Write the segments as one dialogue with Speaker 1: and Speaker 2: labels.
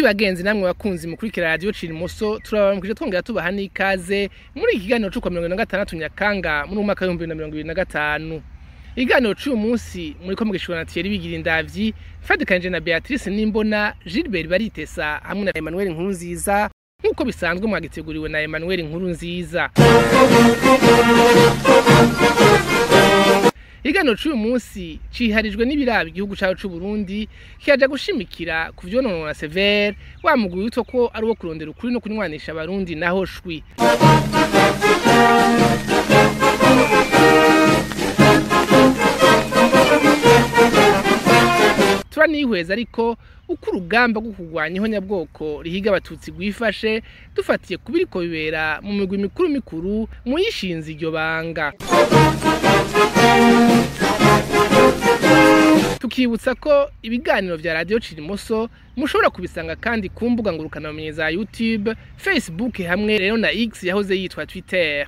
Speaker 1: Bagenzi namwe bakunzi mukurikira Radio Cirimoso, turabaramukije twongera tubaha n'ikaze muri iki kiganiro c'uko 46 Nyakanga muri umwaka wa 2025. Ikiganiro c'uyu munsi muriko mugishura na Thierry Bigirindavyi, mfadikanije na Beatrice Nimbona, Gilbert Baritesa hamwe na Emmanuel Nkurunziza, nk'uko bisanzwe mwagiteguriwe na Emmanuel Nkurunziza. Ikiganiro c'uyu munsi ciharijwe n'ibiraba igihugu cacu c'u Burundi, kiaja gushimikira ku vyononwa na Severe, wa mugwi witwa ko ari uwo kurondera ukuri no kunywanisha abarundi naho shwi. Turanihweza ariko uko urugamba rwo kurwanya ihonyabwoko rihiga abatutsi rwifashe, dufatiye ku biriko bibera mu migwi mikuru mikuru muyishinze iryo banga. Tukibutsa ko ibiganiro vya Radio Cirimoso mushobora kubisanga kandi ku mbuga ngurukanabumenyi za YouTube, Facebook hamwe rero na X yahoze yitwa Twitter.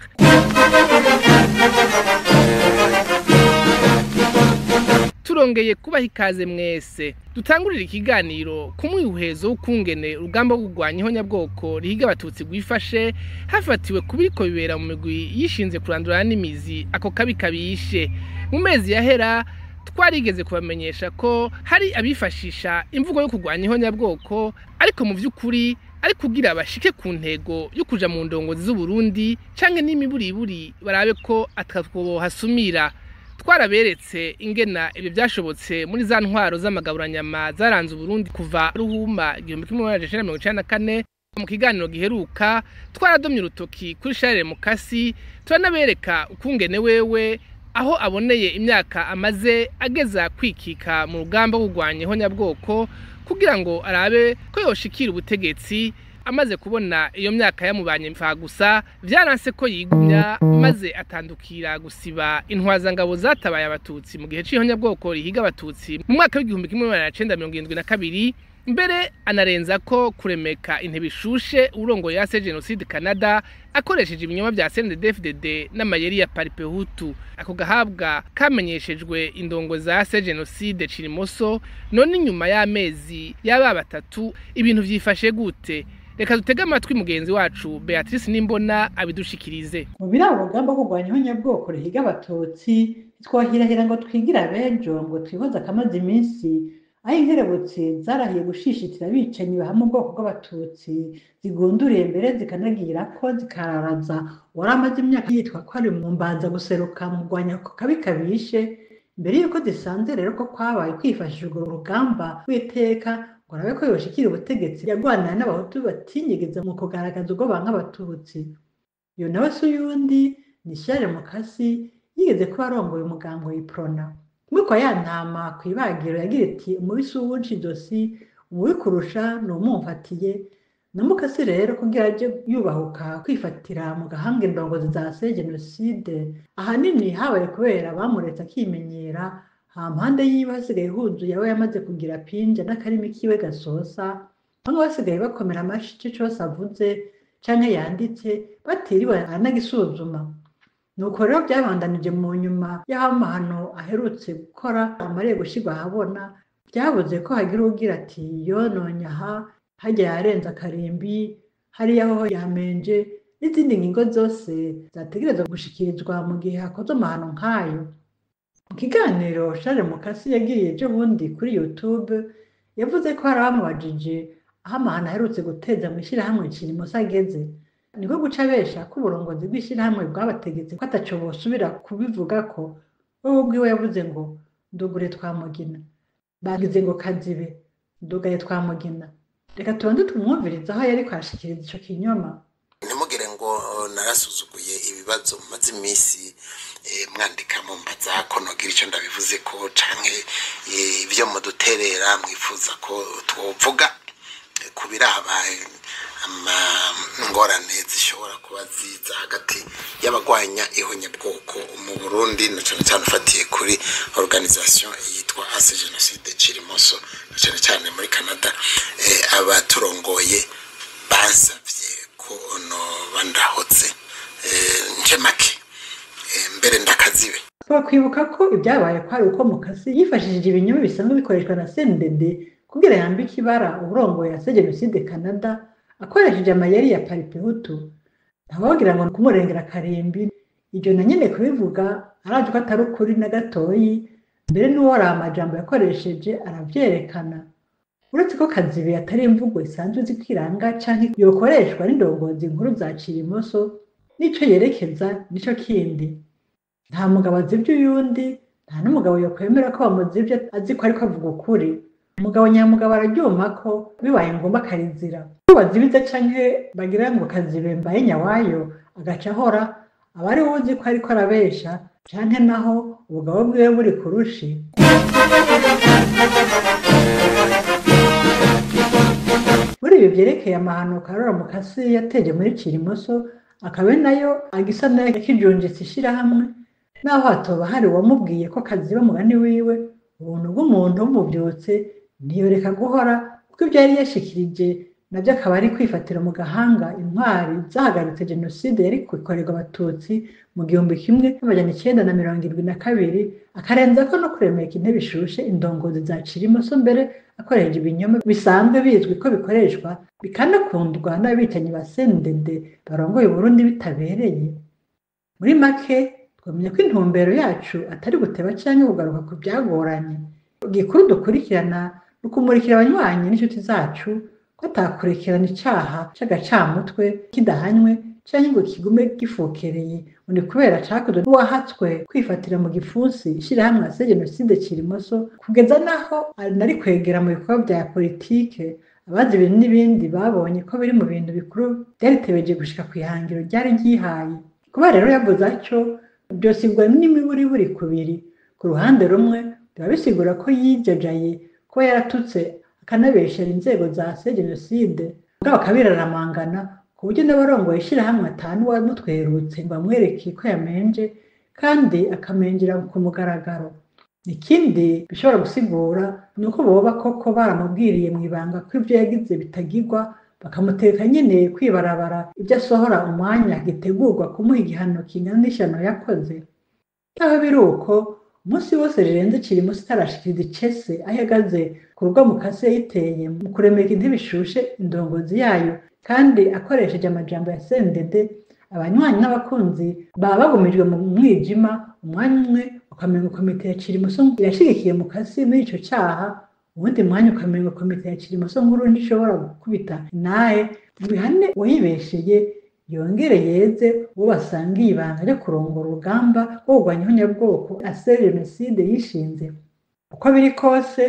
Speaker 1: Turongeye kubaha ikaze mwese. Dutangurira ikiganiro ku mwihwezo w'ukungene urugamba rwo kurwanya ihonyabwoko rihiga abatutsi rwifashe, hafatiwe ku biriko bibera mu migwi yishinze kurandurana n'imizi ako kabi kabishe. Mu mezi yahera twarigeze kubamenyesha ko hari abifashisha imvugo yo kurwanya ihonyabwoko, ariko mu vy'ukuri ari kugira bashike ku ntego yo kuja mu ndongozi z'Uburundi canke n'imiburiburi barabe ko atatwo hasumira. Twaraberetse ingena ibyo byashobotse muri za ntwaro z'amagaburanyama zaranze Uburundi kuva ruhuma 1994. Mu kiganiro giheruka twaradomye urutoki kuri Charles Mukasi, turanabereka ukungene wewe aho aboneye imyaka amaze ageza kwikika mu rugamba rwo kurwanya ihonyabwoko kugira ngo arabe ko yoshikira ubutegetsi. Amaze kubona iyo myaka yamubanye mfa gusa, vyaranse ko yigumya maze atandukira gusiba intwazangabo zatabaye abatutsi mu gihe c'ihonyabwoko rihiga abatutsi mu mwaka w'igihumbi kimwe magana cenda mirongo irindwi na kabiri. Mbere anarenza ko kuremeka intebe ishushe urongoye ya Genocide Canada akoresheje ibinyoma vya CNDD-FDD n'amayeri ya Paripehutu. Ako gahabwa kamenyeshejwe indongo za Genocide Cirimoso. None inyuma y'amezi y'aba batatu ibintu vyifashe gute? Reka dutege amatwi mugenzi wacu Beatrice Nimbona abidushikirize.
Speaker 2: Mu biraba urugamba rwo kurwanya ihonyabwoko rihiga abatutsi, ntitwohirahira ngo twigire abejo ngo twihoze akamaze iminsi aho inkerebutsi zarahiye gushishitira abicanyi bahama ubwoko bw'abatutsi, zigunduriye mbere zikanagirako zikararaza uwari amaze imyaka yitwa ko ari mu mbanza guseruka mu kurwanya ako kabi kabishe. Mbere yuko zisanze rero ko kwabaye kwifashisha urwo rugamba rw'iteka ngo arabe ko yoshikira ubutegetsi, yagwanira n'abahutu batinyegeza mu kugaragaza ubwo banka abatutsi. Iyo nawe si uyundi ni Charles Mukasi, yigeze kuba arongoye umugambi w'Iprona. Muri ya ntama kw'ibagiro yagira iti umubisi w'uwunca izosi, umubi kurusha ni uwumumfatiye. Na Mukasi rero kugira aje yubahuka kwifatira mu gahanga indongozi za Genocide, ahanini habaye kubera bamuretse akimenyera. Hampande yiwe hasigaye huzuye abo yamaze kugira pinja n'akarimi kiwe gasosa, bamwe basigaye bakomera amashi ico cose avuze canke yanditse batiriwe aranagisuzuma. Nuko rero vyabandanije mu nyuma y'aho amahano aherutse gukora amariye gushirwa ahabona, vyabuze ko hagira uwugira ati yononye aha, harya yarenze akarimbi, hariya hoho yamenje, n'izindi ngingo zose zategerezwa gushikirizwa mu gihe hakozwe amahano nk'ayo. Mu kiganiro Charles Mukasi yagiriye ejo bundi kuri YouTube, yavuze ko hari abamubajije aho amahano aherutse guteza mw'ishirahamwe Cirimoso ageze. Niko guca abesha ko uburongozi bw'ishirahamwe bwabategetse ko ataco bosubira kubivugako. Wewe ubwiwe yavuze ngo ndugure Twamugina, bagize ngo kazibe, ndugaye Twamugina. Reka tubanze tumwumvirize aho yariko arashikiriza ico kinyoma.
Speaker 3: Ntimugire ngo narasuzuguye ibibazo mumaze iminsi mwandika mumbaza ko nogira ico ndabivuze ko canke ibyo muduterera mwifuza ko twovuga ku biraba ingorane zishobora kuba ziza hagati y'abagwanya ihonyabwoko mu Burundi, na cane cane ufatiye kuri organisation yitwa AC Genocide Cirimoso, na cane cane muri Canada. Abaturongoye bansavye ko noba ndahotse, nce make, mbere ndakazibe.
Speaker 2: Twakwibuka ko ibyabaye kwari uko Mukasi yifashishije ibinyoma bisanzwe bikoreshwa na CNDD kugira yambike ibara uwurongoye AC Jenoside Canada akoresheje amayeri ya Paripehutu. Ntawogira ngo kumurengera karimbi, ivyo na nyene kubivuga arazi ko atari ukuri na gatoyi, mbere n'uwo ari amajambo yakoresheje aravyerekana. Uretse ko Kazibe atari imvugo isanzwe izi kwiranga canke yokoreshwa n'indongozi nkuru za Cirimoso, n'ico yerekeza nico kindi. Nta mugabo azivye uyundi, nta n'umugabo yokwemera ko bamuzivye azi ko ariko avuga ukuri. Umugabo nyamugabo araryuma ko bibaye ngombwa akarizira. Iyo bazibiza canke bagira ngo Kazibe mbaye nyawayo agaca ahora, aba ari we uzi ko ariko arabesha canke naho ubugabo bwiwe buri kurushi. Muri ibi vyerekeye amahano Karora Mukasi yateje muri Cirimoso, akaba nayo agisa n'ayakijunjitse ishirahamwe, naho hatoba hari uwamubwiye ko Kaziba mugani wiwe, ubuntu bw'umuntu bumuvyutse ntiyoreka guhora, kuko ivyo yari yashikirije navyo akaba ari kwifatira mu gahanga intwari zahagaritse jenoside yari ikorerwa abatutsi mu 1972, akarenzako no kuremeka intebe ishushe indongozi za Cirimoso, mbere akoresheje ibinyoma bisanzwe bizwi ko bikoreshwa bikanakundwa n'abicanyi ba CNDD barongoye Uburundi bitabereye. Muri make twamenya ko intumbero yacu atari guteba canke kugaruka ku vyagoranye. Igikuru dukurikirana ni ukumurikira abanywanyi n'inshuti zacu ko atakurekerana icaha c'agacamutwe kidahanywe canke ngo kigume gifukereye, ngo ni kubera cakozwe n'uwahatswe kwifatira mu gipfunsi ishirahamwe AC Jenoside Cirimoso, kugeza naho nari kwegera mu bikorwa vya politike. Abazi ibintu n'ibindi babonye ko biri mu bintu bikuru vyaritebeje gushika kw'ihangiro ryari ryihaye. Kuba rero yavuze atyo vyosigwa n'imiburiburi kubiri. Ku ruhande rumwe biba bisigura ko yijajaye kuba yaratutse akanabeshera inzego za AC Jenoside, mugabo akabiraramangana ku buryo n'abarongoye ishirahamwe atanu uwamutwerutse ngo amwereke ko yamenje, kandi akamenjera ku mugaragaro. Ikindi bishobora gusigura ni uko boba koko baramubwiriye mw'ibanga ko ivyo yagize bitagirwa, bakamuteka nyene kwibarabara ivyo asohora umwanya gitegurwa kumuha igihano kingana n'ishano yakoze. Naho biri uko, umunsi wose rirenze Cirimoso itarashikiriza icese aho ihagaze ku rugo Mukase yayiteye mu kuremeka intebe ishushe indongozi yayo, kandi akoresheje amajambo ya CNDD, abanywanyi n'abakunzi baba bagumijwe mu mwijima. Umwanya umwe ukamenga komite ya Cirimoso irashigikiye Mukasi muri ico caha, uwundi mwanya ukamenga komite ya Cirimoso nkuru ntishobora gukubita naye ngo ihane uwayibesheye, yongere yeze uwo basangiye ibanga ryo kurongora urugamba rwo kurwanya ihonyabwoko AC Jenoside yishinze. Uko biri kose,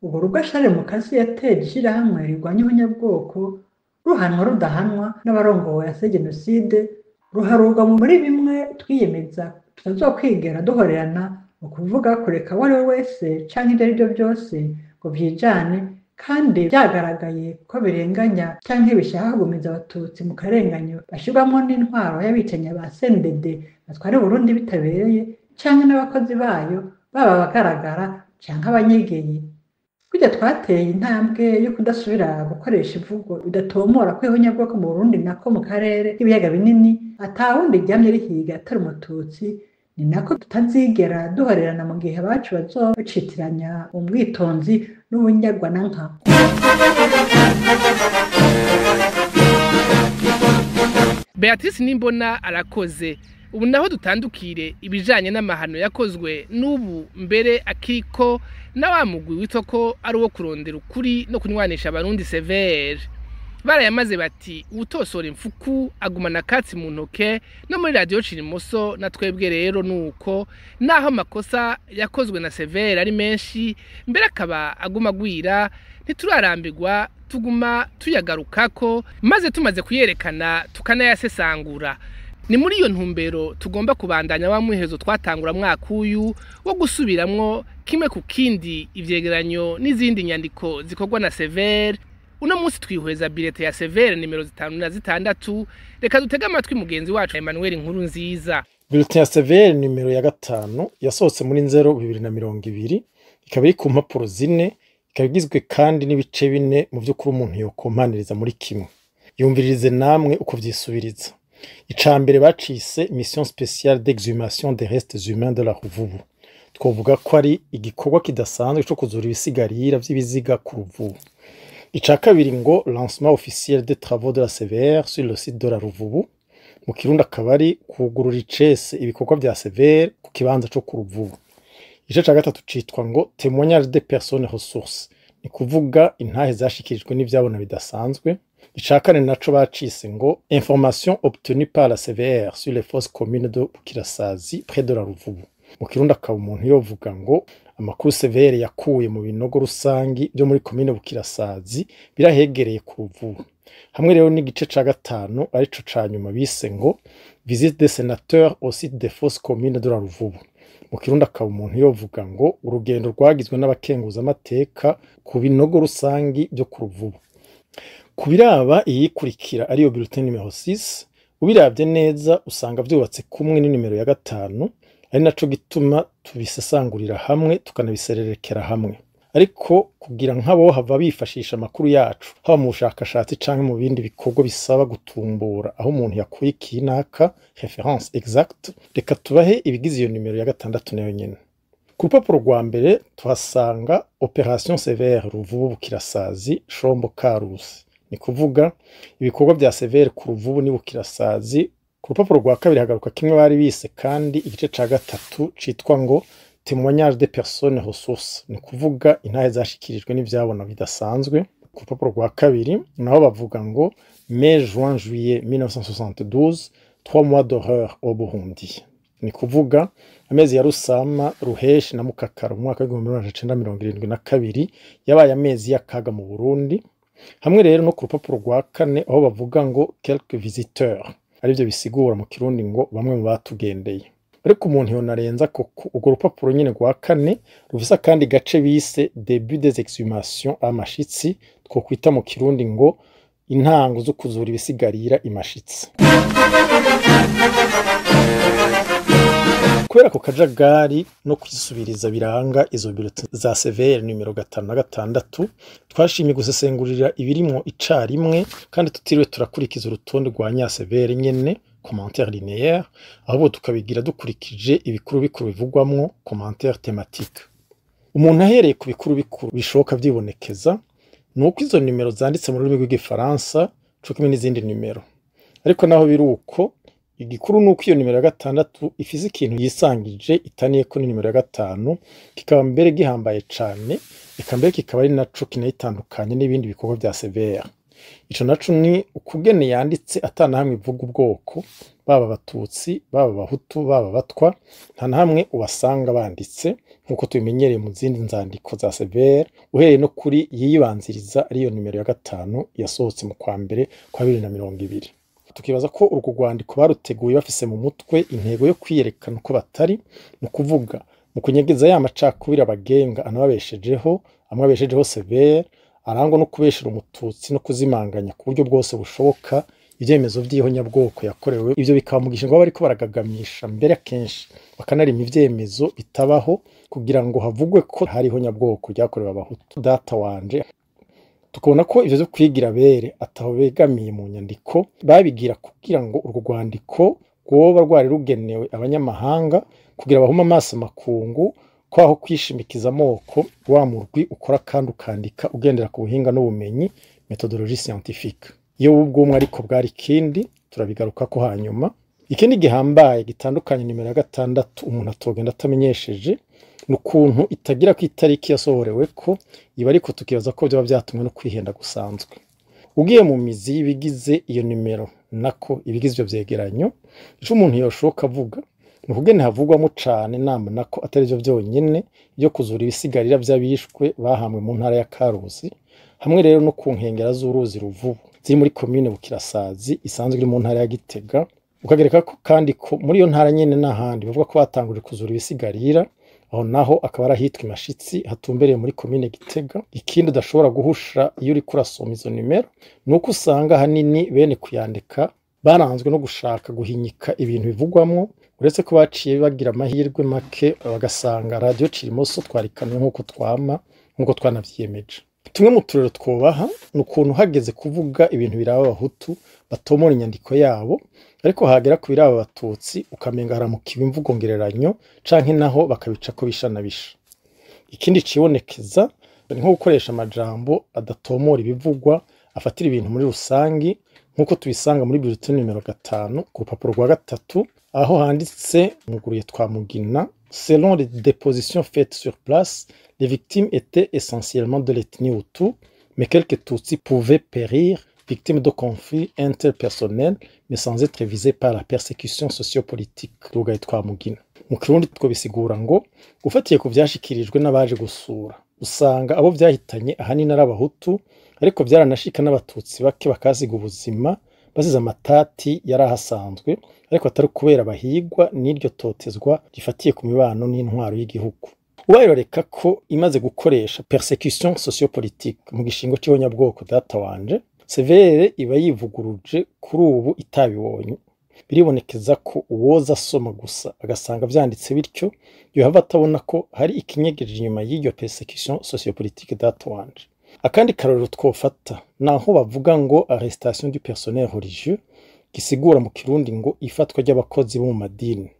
Speaker 2: urwo rugo Charles Mukasi yateje ishirahamwe rirwanya ihonyabwoko, ruhanwa rudahanwa n'abarongowe AC Jenoside, ruharurwa muri bimwe twiyemeza tutazokwigera duhorerana, mu kuvuga kureka uwo ari we wese canke ivyo ari vyo vyose ngo vyijane, kandi vyagaragaye ko birenganya canke bishaka kugumiza abatutsi mu karenganyo bashirwamwo n'intwaro y'abicanyi ba CNDD batwara Uburundi bitabereye, canke n'abakozi bayo baba abagaragara canke abanyegeye. Burya twateye intambwe yo kudasubira gukoresha imvugo idatomora ko ihonyabwoko mu Burundi nako mu karere k'ibiyaga binini atawundi ryamye rihiga atari umututsi, ni nako tutazigera duhorerana mu gihe abacu bazoba bacitiranya ubwitonzi n'ubunyagwananka.
Speaker 1: Beatrice Nimbona arakoze. Ubu naho dutandukire ibijanye n'amahano yakozwe n'ubu mbere akiko na wa mugwi witwa ko ari uwo kurondera ukuri no kunywanisha abarundi severe. Barayamaze bati uwutosora imfuku agumana akatsi mu ntoke. No muri radiyo Cirimoso na twebwe rero nuko naho amakosa yakozwe na severe ari menshi, mbere akaba aguma agwira, ntiturarambirwa, tuguma tuyagarukako maze tumaze kuyerekana tukanayasesangura. Ni muri iyo ntumbero tugomba kubandanya wa mwihezo twatangura mwaka uyu wo gusubiramwo kimwe ku kindi ivyegeranyo n'izindi nyandiko zikorwa na severe. Uno munsi twihweza bilete ya severe nimero 5 na 6. Reka dutege amatwi mugenzi wacu Emmanuel Nkuru nziza.
Speaker 4: Bulletin ya severe nimero ya 5 yasohotse muri 0/2020, ikaba iri ku mpapuro 4, ikaba igizwe kandi n'ibice 4 mu vy'ukuri umuntu yokompaniriza muri kimwe. Yumviririze namwe uko vyisubiriza. Icambere bacise mission spéciale d'exhumation des restes humains de la Ruvubu. Twovuga ko ari igikorwa kidasanzwe co kuzura ibisigarira vy'ibiziga ku Ruvubu. Ica kabiri ngo lancement officiel des travaux de la CVR sur le site de la Ruvubu, mu Kirundi akaba ari kugurura icese ibikorwa vya CVR ku kibanza co ku Ruvubu. Igice ca gatatu citwa ngo témoignage des personnes ressources, ni kuvuga intahe zashikirijwe n'ivyabona bidasanzwe. Ica kane naco bacise ngo information obtenue par la CVR sur les fosses communes de Bukirasazi près de la Ruvubu, mu Kirundi akaba umuntu yovuga ngo amakuru CVR yakuye mu binogo rusangi vyo muri komine Bukirasazi birahegereye ku Ruvubu. Hamwe rero n'igice ca gatanu arico ca nyuma bise ngo visite des sénateurs au site des fosses communes de la Ruvubu, mu Kirundi akaba umuntu yovuga ngo urugendo rwagizwe n'abakenguzamateka ku binogo rusangi vyo ku Ruvubu. Ku biraba iyikurikira ariyo bulletin numero 6, ubiravye neza usanga vyubatse kumwe n'inimero ya gatanu, ari naco gituma tubisesangurira hamwe tukanabisererekera hamwe. Ariko kugira nk'abo hava bifashisha amakuru yacu haba mu bushakashatsi canke mu bindi bikorwa bisaba gutumbura aho umuntu yakuye ikinaka, référence exacte, reka tubahe ibigize iyo nimero ya gatandatu nayo nyene. Ku rupapuro rwa mbere tuhasanga opération CVR Ruvubu Bukirasazi Shombo Karusi, ni kuvuga ibikorwa vya CVR ku Ruvubu ni Bukirasazi. Ku rupapuro rwa kabiri hagaruka kimwe bari bise kandi igice ca gatatu citwa ngo témoignage des personnes ressources, ni kuvuga intahe zashikirijwe n'ivyabona bidasanzwe. Ku rupapuro rwa kabiri naho bavuga ngo mai juin juillet 1972, 3 mois d'horreur au Burundi, ni kuvuga amezi ya Rusama, Ruheshi na Mukakaro mu mwaka w'1972 yabaye amezi y'akaga mu Burundi. Hamwe rero no ku rupapuro rwa kane aho bavuga ngo quelques visiteurs, arivyo bisigura mu Kirundi ngo bamwe mu batugendeye. Ariko umuntu yonarenza ko urwo rupapuro nyene rwa kane rufise akandi gace bise début des exhumations amashitsi, twokwita mu Kirundi ngo intango zo kuzura ibisigarira imashitsi. Kubera ako kajagari no kwisubiriza biranga izo bulletin za CVR nimero 5 na 6, twashimye gusesengurira ibirimwo icarimwe kandi tutiriwe turakurikiza urutonde rwa nya CVR nyene, commentaire linéaire, ahubwo tukabigira dukurikije ibikuru bikuru bivugwamwo, commentaire thématique. Umuntu ahereye ku bikuru bikuru bishoboka vyibonekeza nuko izo nimero zanditse mu rurimi rw'igifaransa co kimwe n'izindi nimero. Ariko naho biri uko, igikuru nuko iyo nimero ya gatandatu ifise ikintu yisangije itaniyeko n'inimero ya gatanu, kikaba mbere gihambaye cane, eka mbere kikaba ari naco kinayitandukanye n'ibindi bikorwa vya CVR. Ico naco ni ukugene yanditse atanahamwe ivuga ubwoko, baba abatutsi, baba abahutu, baba abatwa, nta na hamwe ubasanga banditse nk'uko tubimenyereye mu zindi nzandiko za CVR, uhereye no kuri yibanziriza ariyo nimero ya gatanu yasohotse mu kwa mbere kwa 2020. Tukibaza ko urwo rwandiko baruteguye bafise mu mutwe intego yo kwiyerekana uko batari, mu kuvuga mu kunyegeza ya macakubiri abagenga anababeshejeho, amwe abeshejeho CVR, arangwa no kubeshera umututsi no kuzimanganya ku buryo bwose bushoboka ivyemezo vy'ihonyabwoko yakorewe. Ivyo bikamugisha ngo bariko baragagamisha mbere akenshi bakanarima ivyemezo bitabaho kugira ngo havugwe ko hari ihonyabwoko ryakorewe abahutu. Data wanje, tukabona ko ivyo vyo kwigira bere ataho begamiye mu nyandiko babigira kugira ngo urwo rwandiko rwoba rwari rugenewe abanyamahanga kugira bahume amaso makungu ko aho kwishimikiza amoko wa murwi ukora kandi ukandika ugendera ku buhinga n'ubumenyi, méthodologie scientifique. Iyo ubwumwe ariko bwari ikindi, turabigaruka ko hanyuma. Ikindi gihambaye gitandukanye nimero ya gatandatu umuntu atogenda atamenyesheje ni ukuntu itagira ku itariki yasohorewe ko iba, ariko tukibaza ko byaba byatumwe no kwihenda gusanzwe. Ugiye mu mizi y'ibigize iyo nimero, nako ibigize ivyo vyegeranyo, ico umuntu yoshoka avuga ni ukugene havugwamo cane nama nako atari vyo vyonyene byo kuzura ibisigarira vy'abishwe bahambwe mu ntara ya Karusi, hamwe rero no ku nkengera z'uruzi Ruvubu ziri muri komine Bukirasazi isanzwe iri mu ntara ya Gitega. Ukagereka ko kandi ko muri iyo ntara nyene n'ahandi bavuga ko batanguje kuzura ibisigarira, aho naho akaba ari ahitwa Imashitsi hatumbereye muri komine Gitega. Ikindi udashobora guhusha iyo uriko urasoma izo nimero ni uko usanga ahanini bene kuyandika baranzwe no gushaka guhinyika ibintu bivugwamwo, uretse ko baciye bagira amahirwe make bagasanga radiyo Cirimoso twarikanuye nk'uko twama, nk'uko twanavyiyemeje. Tumwe mu turero twobaha ni ukuntu hageze kuvuga ibintu biraba abahutu batomora inyandiko yabo, ariko hagera ku biraba abatutsi ukamenga haramukiwe imvugo ngereranyo canke naho bakabicako bisha na bisha. Ikindi cibonekeza ni nko gukoresha amajambo adatomora ibivugwa, afatira ibintu muri rusangi, nk'uko tubisanga muri bulletin nimero 5 ku rupapuro rwa 3, aho handitse muguruye Twamugina: selon les dépositions faites sur place, les victimes étaient essentiellement de l'ethnie Hutu, mais quelques Tutsis pouvaient périr victimes de conflits interpersonnels, mais sans être visés par la persécution sociopolitique. Rugaye Twamugina. Mu Kirundi twobisigura ngo ufatiye ku vyashikirijwe n'abaje gusura, usanga abo vyahitanye ahanini ari abahutu, ariko vyaranashika n'abatutsi bake bakasiga ubuzima basize amatati yari ahasanzwe, ariko atari kubera bahigwa n'iryo totezwa rifatiye ku mibano n'intwaro y'igihugu. Ubayiroreka ko imaze gukoresha persécution sociopolitique mu gishingo c'ihonyabwoko data wanje, CVR iba yivuguruje kuri ubu itabibonye. Biribonekeza ko uwoza asoma gusa agasanga vyanditse bityo, yohava atabona ko hari ikinyegeje inyuma y'iryo persécution sociopolitique data wanje. Akandi karorero twofata naho bavuga ngo arrestation du personnel religieux, gisigura mu Kirundi ngo ifatwa ry'abakozi bo mu madini.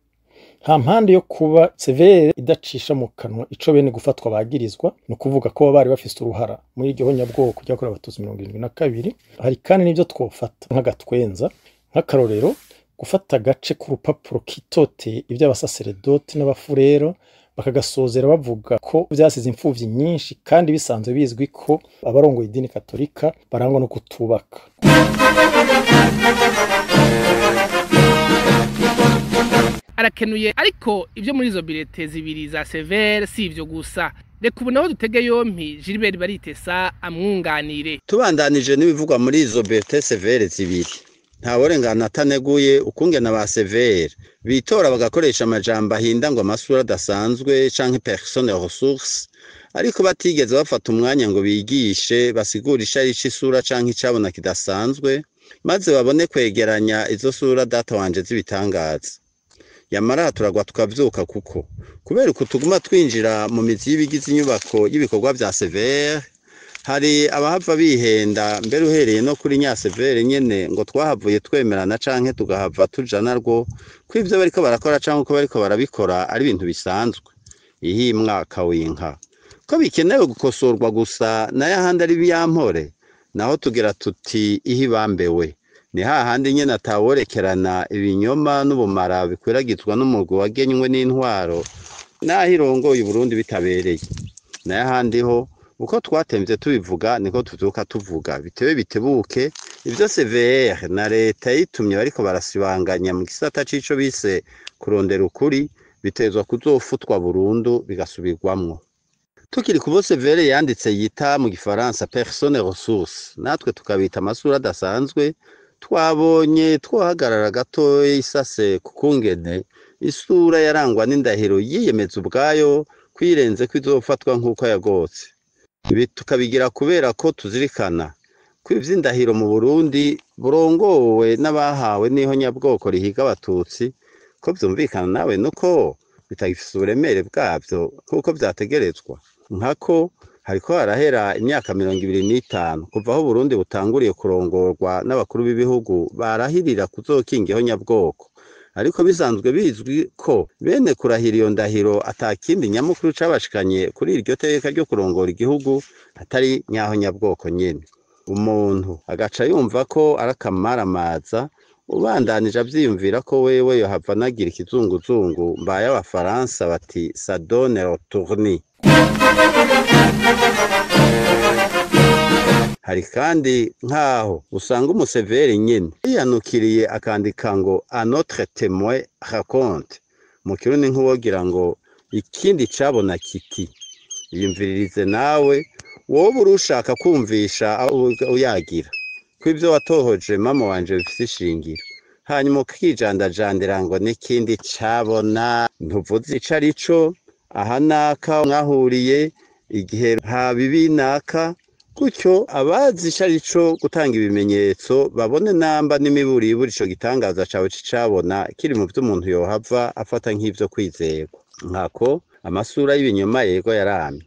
Speaker 4: Nta mpande yo kuba CVR idacisha mu kanwa ico bene gufatwa bagirizwa, ni ukuvuga ko bari bafise uruhara muri iryo honyabwoko ryakorewe abatutsi 72. Hari kandi n'ivyo twofata nk'agatwenza, nk'akarorero gufata agace k'urupapuro kitoteye ivy'abasaseredoti n'abafurero bakagasozera bavuga ko vyasize imfuvyi nyinshi, kandi bisanzwe bizwi ko abarongoye idini katolika barangwa no kutubaka.
Speaker 1: Arakenuye, ariko ivyo muri izo bilete zibiri za CVR si ivyo gusa. Reka ubu naho dutege yompi Gilbert Baritesa amwunganire.
Speaker 5: Tubandanije n'ibivugwa muri izo bilete CVR zibiri, ntaworengana ataneguye ukungena ba CVR bitora bagakoresha amajambo ahinda ngo amasura adasanzwe canke personne ressource, ariko batigeze bafata umwanya ngo bigishe basigure icari c'isura canke icabona kidasanzwe, maze babone kwegeranya izo sura data wanje z'ibitangaza. Yamara turagwa tukavyuka, kuko kubera uku tuguma twinjira mu mizi y'ibigize inyubako y'ibikorwa vya CVR, hari abahava bihenda mbere uhereye no kuri nya CVR nyene ngo twahavuye twemerana canke tugahava tuja narwo ko ivyo bariko barakora canke uko bariko barabikora ari ibintu bisanzwe. Ihi mwaka w'inka ko bikenewe gukosorwa gusa, nayo ahandi ari biyampore, naho tugira tuti ihi bambewe. Ni hahandi nyene ataworekerana ibinyoma n'ubumara bikwiragizwa n'umugwi wagenywe n'intwaro naho irongoye Uburundi bitabereye. Nayo ahandi ho uko twatemvye tubivuga niko tuvyuka tuvuga, bitewe bitebuke ivyo CVR na leta yitumye bariko barasibanganya mu gisata c'ico bise kurondera ukuri, bitezwa kuzofutwa burundu bigasubirwamwo. Tukiri ku bo CVR yanditse yita mu gifaransa personne ressource, natwe tukabita amasura adasanzwe, twabonye twohagarara gatoya isase kukungene isura yarangwa n'indahiro yiyemeza ubwayo kwirenze ko izofatwa nk'uko yagotse. Ibi tukabigira kubera ko tuzirikana ko ivy'indahiro mu Burundi burongowe n'abahawe n'ihonyabwoko rihiga abatutsi, ko vyumvikana nawe nuko bitagifise uburemere bwavyo nk'uko vyategerezwa. Nkako hariko harahera imyaka 25 kuva aho Burundi butanguriye kurongorwa n'abakuru b'ibihugu barahirira kuzokinga ihonyabwoko, ariko bisanzwe bizwi ko bene kurahira iyo ndahiro atakindi nyamukuru cabashikanye kuri iryo teka ryo kurongora igihugu atari nyahonyabwoko nyene. Umuntu agaca yumva ko arakamaramaza, ubandanije avyiyumvira ko wewe yohava anagira ikizunguzungu mbaye abafaransa bati ça donne le tournis. Hari kandi nkaho usanga umuseveri nyene yiyanukiriye akandika ngo un autre témoin raconte, mu Kirundi nk'uwogira ngo ikindi cabona kiti. Yiyumviririze nawe wowe urushaka kumvisha uyagira ko ivyo watohoje mama wanje bifise ishingiro, hanyuma ukijandajandira ngo n'ikindi cabona, ntuvuze ico arico, aha naka mwahuriye igihe habibi naka, gutyo abazi ico arico gutanga ibimenyetso babone namba n'imiburiburi ico gitangaza cawe c'icabona kiri mu vy'umuntu yohava afata nk'ivyo kwizerwa. Nkako amasura y'ibinyoma yego yaramye,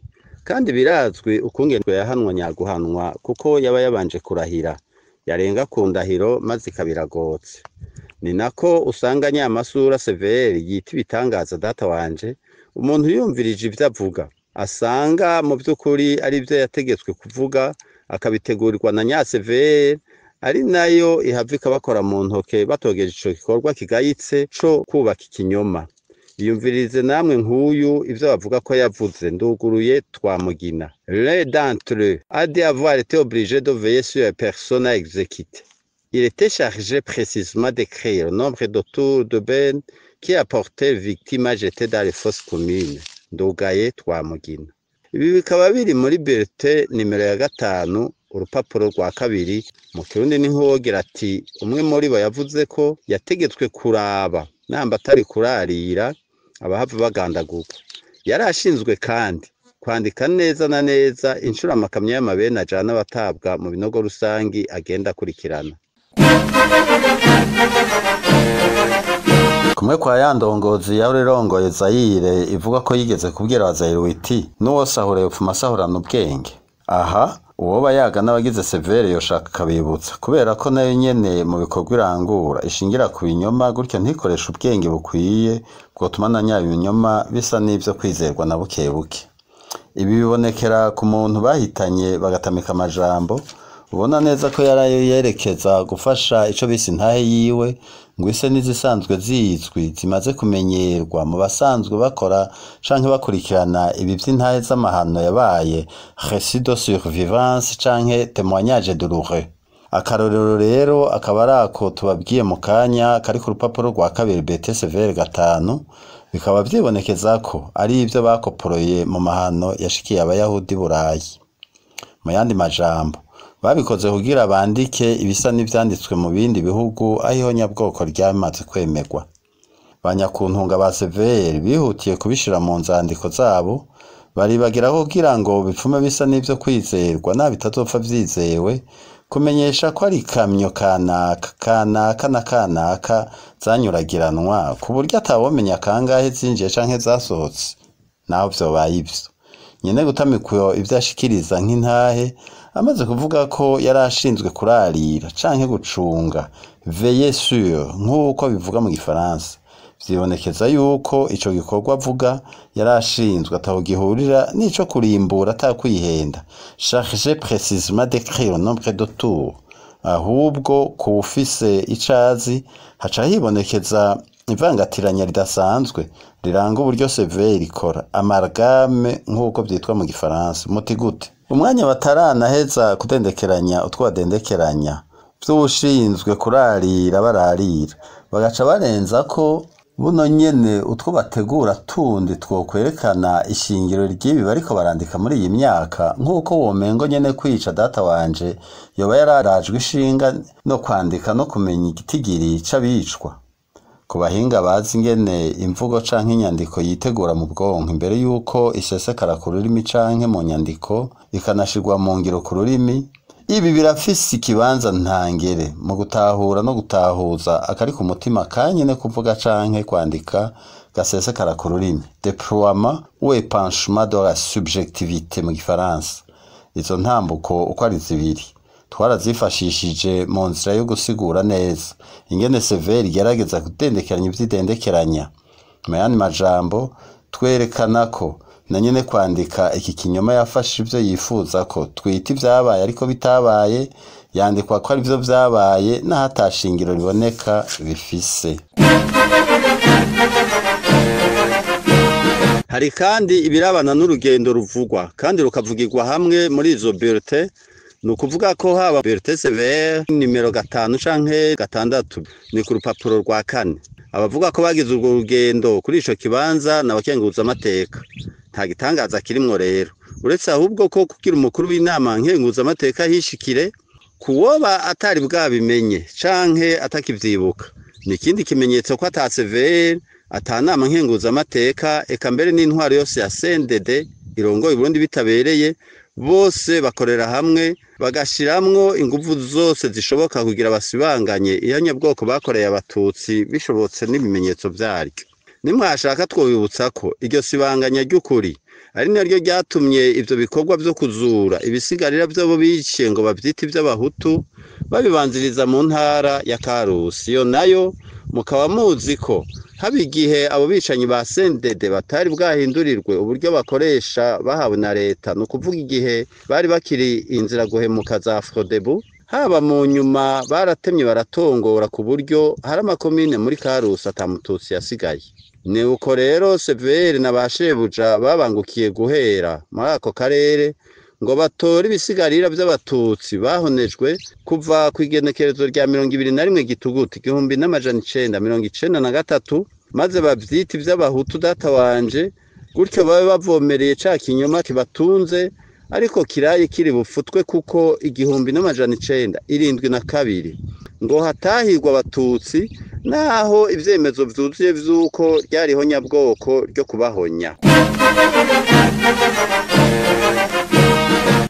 Speaker 5: Kandi birazwi ukungene yahanwa nyaguhanwa, kuko yaba yabanje kurahira, yarenga ku ndahiro maze ikabiragotse. Ni nako usanga nyamasura severi yita ibitangaza data wanje. Umuntu yumvirije ivyo avuga, asanga mu vy'ukuri ari ivyo yategetswe kuvuga, akabitegurirwa na nyaseveri, ari nayo ihava ikabakora mu ntoke batogeje ico gikorwa kigayitse co kubaka ikinyoma. Iyumvirize namwe nk'uyu ivyo bavuga ko yavuze. Nduguruye Twamugina: "L'un d'entre eux a dit avoir été obligé de veiller sur les personnes à exécuter. Il était chargé précisément d'écrire le nombre de tours de benne qui apportait victime à jeter dans les fosses communes." Ndugaye Twamugina. Ibi bikaba biri muri bulletin nimero ya 5, urupapuro rwa 2. Mu Kirundi ni nk'uwogira ati umwe muri bo yavuze ko yategetswe kuraba namba atari kurarira abahava bagandagurwa. Yari ashinzwe kandi kwandika neza na neza inshuro amakamyo y'amabene ajana abatabwa mu binogo rusangi agenda akurikirana. Kumwe kwa ya ndongozi yahora irongoye Zayire ivuga ko yigeze kubwira Abazayire iti: "N'uwosahura yopfuma asahurana ubwenge." Aha uwoba yaga n'abagize severe yoshaka akabibutsa, kubera ko nayo nyene mu bikorwa irangura ishingira ku binyoma, gutyo ntikoreshe ubwenge bukwiye bwotuma na nya binyoma bisa n'ivyo kwizerwa na buke buke. Ibi bibonekera ku muntu bahitanye bagatamika amajambo, ubona neza ko yarayo yerekeza gufasha ico bise intahe yiwe, ngo ise n'izisanzwe zizwi zimaze kumenyerwa mu basanzwe bakora canke bakurikirana ibi vy'intahe z'amahano yabaye, récit de survivance canke témoignage douloureux. Akarorero rero akaba ari ako tubabwiye mu kanya kari ku rupapuro rwa 2 bulletin sévère 5. Bikaba vyibonekeza ko ari ivyo bakoporoye mu mahano yashikiye Abayahudi Burayi. Mu yandi majambo, babikoze kugira bandike ibisa n'ivyanditswe mu bindi bihugu aho ihonyabwoko ryamaze kwemerwa. Banyakuntunga ba severi bihutiye kubishira mu nzandiko zabo, baribagira kugira ngo bipfume bisa n'ivyo kwizerwa na bitazopfa vyizewe, kumenyesha ko ari ikamyo kanaka kanaka na kanaka zanyuragiranwa, ku buryo atawomenya kangahe zinjiye canke zasohotse. Naho vyobaye ivyo nyene gutamikwa ivyo ashikiriza nk'intahe, amaze kuvuga ko yari ashinzwe kurarira canke gucunga, veiller sur nk'uko bivuga mu Gifaransa, vyibonekeza yuko ico gikorwa avuga yari ashinzwe ataho gihurira n'ico kurimbura atakwihenda, chargé précisément d'écrire le nombre de tours. Ahubwo kuwufise icazi haca hibonekeza ivangatiranya ridasanzwe riranga uburyo severi ikora, amalgame nk'uko vyitwa mu Gifaransa. Muti gute? Umwanya bataranaheza kudendekeranya utwo badendekeranya vy'uwushinzwe kurarira bararira, bagaca barenza ko buno nyene utwo bategura tundi twokwerekana ishingiro ry'ibi bariko barandika muri iyi myaka, nk'uko womengo nyene kwica data wanje yoba yararajwe ishinga no kwandika no kumenya igitigiri c'abicwa. Ku bahinga bazi ingene imvugo canke inyandiko yitegura mu bwonko imbere y'uko isesekara ku rurimi canke mu nyandiko ikanashirwa mu ngiro ku rurimi, ibi birafise ikibanza ntangere mu gutahura no gutahuza akari ku mutima kanyene kuvuga canke kwandika gasesekara ku rurimi, déploiement ou épanchement de la subjectivité mu Gifaransa. Izo ntambuko uko ari zibiri twarazifashishije mu nzira yo gusigura neza ingene severi igerageza kudendekeranya ivyidendekeranya. Mu yandi majambo, twerekana ko na nyene kwandika iki kinyoma yafashe ivyo yifuza ko twita ivyabaye ariko bitabaye, yandikwa ko arivyo vyabaye n'ahatashingiro riboneka bifise. Hari kandi ibirabana n'urugendo ruvugwa kandi rukavugirwa hamwe muri izo bulletin. Ni ukuvuga ko haba bulletin sévère nimero 5 canke 6, ni ku rupapuro rwa 4. Abavuga ko bagize urwo rugendo kuri ico kibanza n'abakenguzamateka. Nta gitangaza kirimwo rero, uretse ahubwo ko kugira umukuru w'inama nkenguzamateka hishikire kuwoba atari bwabimenye canke atakivyibuka, ni ikindi kimenyetso ko ata severe, ata nama nkenguzamateka, eka mbere n'intwaro yose ya CNDD irongoye Burundi bitabereye, bose bakorera hamwe bagashiramwo inguvu zose zishoboka kugira basibanganye ihonyabwoko bakoreye Abatutsi bishobotse n'ibimenyetso vyaryo. Nimwashaka twobibutsa ko iryo sibanganya ry'ukuri Ari naryo ryatumye ivyo bikorwa vyo kuzura ibisigarira vy'abo biciye ngo bavyite ivy'abahutu babibanziriza mu ntara ya Karusi. Iyo nayo mukaba muzi ko haba igihe abo bicanyi ba CNDD batari bwahindurirwe uburyo bakoresha bahawe na leta, ni ukuvuga igihe bari bakiri inzira guhemuka za Frodebu, haba mu nyuma baratemye baratongora ku buryo hari amakomine muri Karusi atamututsi yasigaye. Ni uko rero Severi na ba shebuja babangukiye guhera muri ako karere ngo batore ibisigarira by'abatutsi bahonejwe kuva ku igenekerezo rya 21 Gitugutu 1993, maze bavyite ivy'abahutu data wanje, gutyo babe bavomereye ca kinyoma kibatunze, ariko kiraye kiri bufutwe kuko 1972 ngo hatahirwa abatutsi naho ivyemezo vyuzuye vy'uko ryariho nyabwoko ryo kubahonya.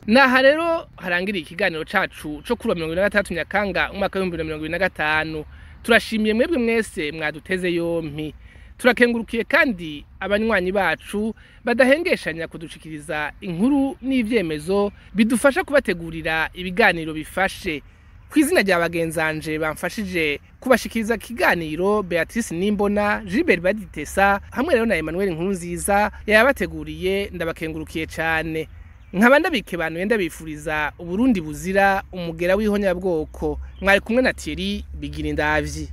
Speaker 1: Naha rero harangiriye ikiganiro cacu co kuri wa 23 Nyakanga umwaka w'ibihumbi bibiri na mirongo ibiri na gatanu. Turashimiye mwebwe mwese mwaduteze yompi. Turakengurukiye kandi abanywanyi bacu badahengeshanya kudushikiriza inkuru n'ivyemezo bidufasha kubategurira ibiganiro bifashe. Kw'izina rya bagenzanje bamfashije kubashikiriza ikiganiro, Beatrice Nimbona, Gilbert Baditesa hamwe rero na Emmanuel Nkurunziza yabateguriye, ndabakengurukiye cane. Nkaba ndabikebanuye ndabifuriza Uburundi buzira umugera w'ihonyabwoko. Mwari kumwe na Thierry Bigirindavyi.